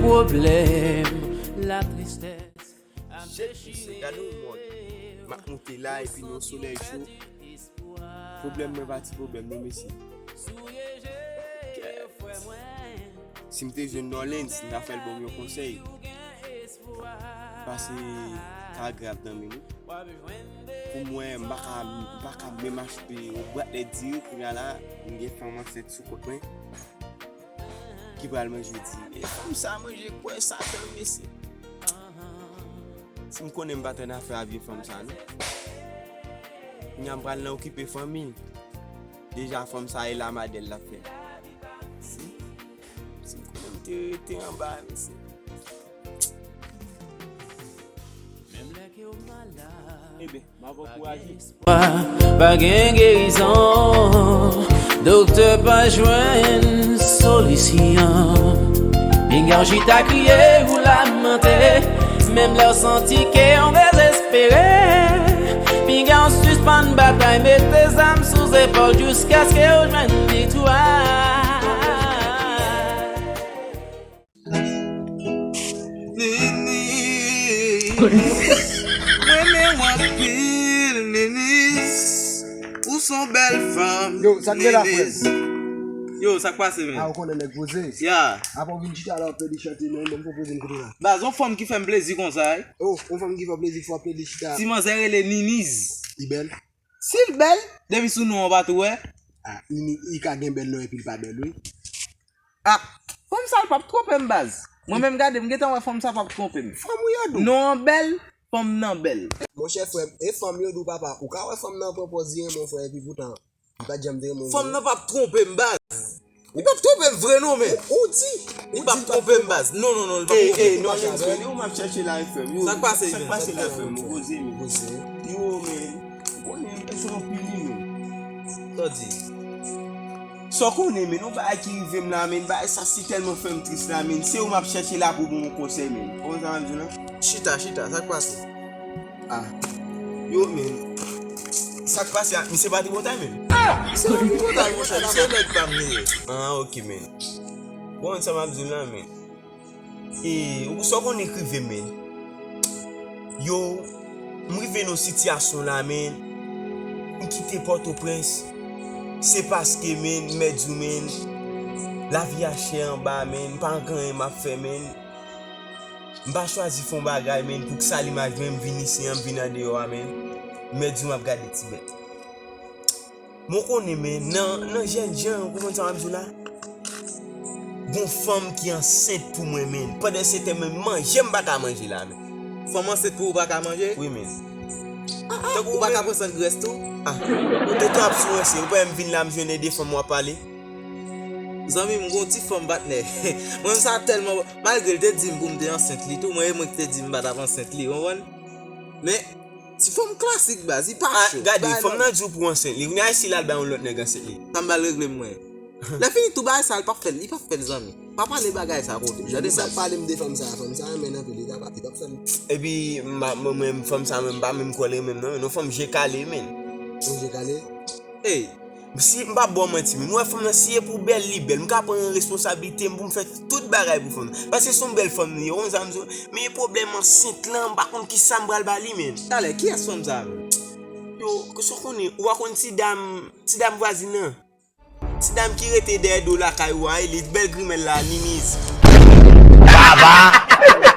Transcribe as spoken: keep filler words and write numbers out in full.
Pwoblèm, latristès. Jèt misye, gade yon mòd. M ap moute la epi nan yon solèy cho. Pwoblèm mwen pa ti pwoblèm non, mesye. Kèt. Si m te jwenn Nolens, m ta fè l ban m yon konsèy. Pase ka grav nan men nou. Pou mwen, m pa ka, m pa ka menm achte yon bwat lèt diri, kounye a la, m gen fanm ansent sou kont mwen ki pral manje diri. E fanm sa manje kwè satan, mesye. Si m konnen m pa t annafè a vye fanm sa, non. Kounye a m pral nan okipe fanmi l. Deja fanm sa e lamadè l l ap fè. Si, si m konnen m te rete anba, mesye. Eben, m ap ankouraje. Pa gen gerizon, doktè pa jwenn solisyon. Pinga w chita kriye ou lamante, menm lè w santi ke w dezespere. Pinga w sispann batay, mete zam sou zepòl jiskaske w jwenn viktwa. Ninis. Mwen renmen w anpil, Ninis. Ou s on bèl fanm. Yo, sa k gen la, frè? Ninis. Yo, sa k pase, men? A, ou konnen nèg poze. Ya. Apa w vin chita la, w ap pede chante, men, ban m pwopoze m kote la. Baz, on fanm ki fè m plezi konsa, wi. Oh, on fanm ki fè w plezi, fò w ap pede chita. Ti manzè rele Ninis. Li bèl? Si l bèl, depi sou non an pa tou wè. A, li, li ka gen bèl non epi l pa bèl, wi. A, fanm sa l p ap twonpe m, baz. Mwen menm gade, m gentan wè fanm sa p ap twonpe m. Fanm ou ye dou? Non an bèl, fanm nan bèl. Monchè frè m, e fanm yo dou papa. Ou ka wè fanm nan pran pòz li renmen w frè, epi poutan, li pa t janm te renmen w. Fanm nan p ap twonpe m, baz. Li p ap twonpe m vre non, men. Ou di. Li p ap twonpe m, baz. Non, non, non, li p ap twonpe m. Ey, ey, non, men, men, ou m ap chèche la, frè m. Yo, sa k pase, men? Sa k pase la, frè m? Poze, men. Poze. Yo, men. Ou konnen m bezwen anpil li, men. Sa w di? Sa w konnen, men, yon bagay ki rive m la, men, bagay sa si tèlman fè m tris la, men. Se ou m ap chèche la pou ban m yon konsèy, men. Ou konprann sa m ap di w la? Chita, chita, sa k pase? A. Yo, men. Sa k pase a? Misye pa tripotay, men. Misye pa tripotay, monchè. Misye nèg pa m li ye. A, ok, men. Bon, sa m ap di w la, men. E, ou sa w konnen k rive, men. Yo, m rive nan sitiyasyon la, men. M kite Pòtoprens. Se paske, men, m mèt di w, men. Lavi a chè anba, men. M pa gen anyen m ap fè, men. M pa chwazi fè yon bagay, men, pou k sal imaj mwen, m vin isi an, m vin andeyò a, men. M mèt di w m ap gade ti bèt. Men w konnen, men, nan, nan jèn jan, ou konprann sa m ap di w la? Gon fanm ki ansent pou mwen, men. Pandan se tan, men, manje m pa ka manje la, men. Fanm ansent pou ou pa ka manje? Wi, men. Tankou ou pa ka pran san grès tou? A. Ou te tou ap sou ranse, ou pa wè m vin la, m jwenn de fanm w ap pale? Zanmi m, gon ti fanm patnè. Mwen, sa tèlman. Malgre l te di m pou m te ansent li tou, mwen, e mwen ki te di m m pa t ap ansent li, ou konprann? Men, ti fanm klasik, baz, li pa cho. Gade, fanm nan di w pou w ansent li. Kounye a, si l al bay yon lòt nèg ansent li? Sa m pral regle m, mwen. Lè fini, tou bagay sa, li p ap fè l, li p ap fè l, zanmi. Pa pale bagay sa kote. Gade sa. Sa pale m de fanm sa, fanm sa, men anpil, li t ap, li t ap fè l. Epi, mwen, mwen, fanm sa, mwen, m pa menm kwè l renmen m, non, non, fanm je kale, men. Fanm je kale? Ey, si m pa ba w manti, men, m wè fanm nan, si e pou bèl, li bèl. M ka pran responsablite m pou m fè tout bagay pou fanm nan. Paske se yon bèl fanm li ye, ou konn sa m di w. Men pwoblèm ansent lan, m pa konn kisa m pral ba li, men. Talè, kiyès fanm sa, men? Yo, sa w konnen, ou pa konn ti dam, ti dam vwazin nan? Ti dam ki rete dèyè do lakay ou a, li bèl grimèl la, Niniz. Baba!